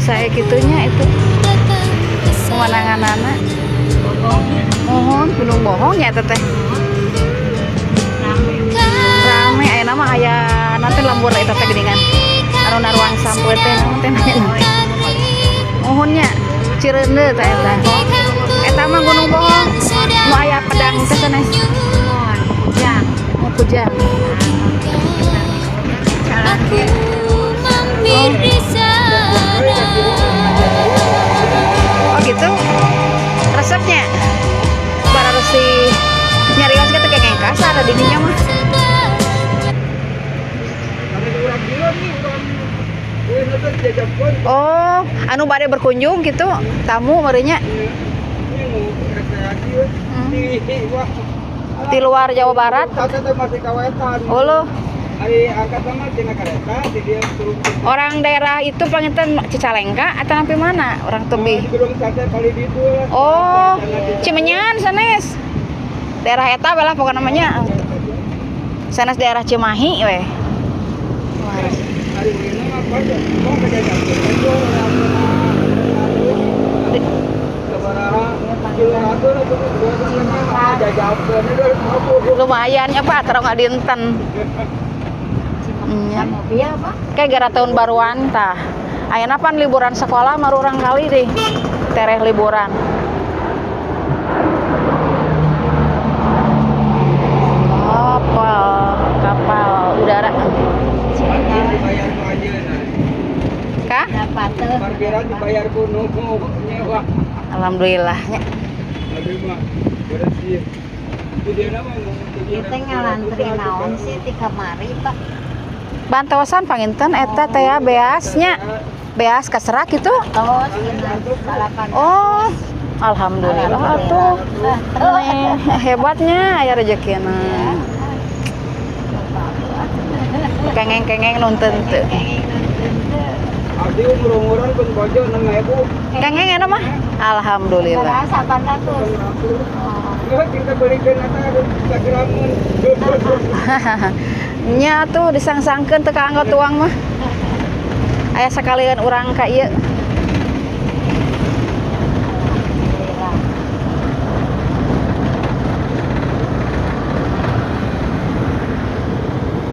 Meni sae kitu nya itu pemandanganana. Muhun Gunung Bohong nya eta teh. Rame ayeuna mah, aya nanti lembur eta teh geuningan. Anu naruang sampeut teh naon teh namina? Muhun nya Cireundeu teh eta. Eta mah Gunung Bohong. Nu aya pedang teh sanes. Mau Kujang. Aku mampir di sana. Oh gitu. Resepnya. Barareusi nyarios kitu kengeng kasar di dinya mah. Ada urang dieu nih, urang euy teh diajakkeun. Oh, anu bade berkunjung gitu, tamu meureun nya. Ini nu rekreasi we. Di wah. Di luar Jawa Barat. Sate teh masih kawetan. Oh loh, Ari angkat mah tina kereta, di dia turun. Orang daerah itu panginten Cicalengka atau sampai mana? Orang tebih. Di Gedung Sate kali ditu lah. Oh, Cimenyan sanes. Daerah eta we lah pokoknya namanya. Sanes daerah Cimahi we. Wah. Ari ulina mah pas mau kejajakkeun itu orang sabaraha 300 atau 200 jajakeun 250. Lumayan ya Pak, taruh nggak dinten. Nya. Mobil apa? Kayak gara tahun baruan tah. Ayeuna pan liburan sekolah mah urang kali deh. Tereh liburan. Kapal, kapal udara. Parkir dibayar ku ayeuna. Kah? Dapat tuh. Parkiran dibayar ku nu nyewa. Alhamdulillah nya. Aduh mah bersih. Di dieu mah mau Kita ngalantri naon sih di kamari, Pak? Bantosan panginten eta teh ya beasnya. Beas kaserak gitu. Tos, 8. Oh, alhamdulillah atuh. Nih, hebatnya aya rezekina. Kengeng-kengeng nonton teu. Abdi umur-umuran pun bojo 6.000. Kengeng eta mah. Alhamdulillah. 800. Nggak kita belikan eta sagramun. Nya tuh disangsangkeun teu kaanggo tuang mah. Aya sakalian urang ka ieu.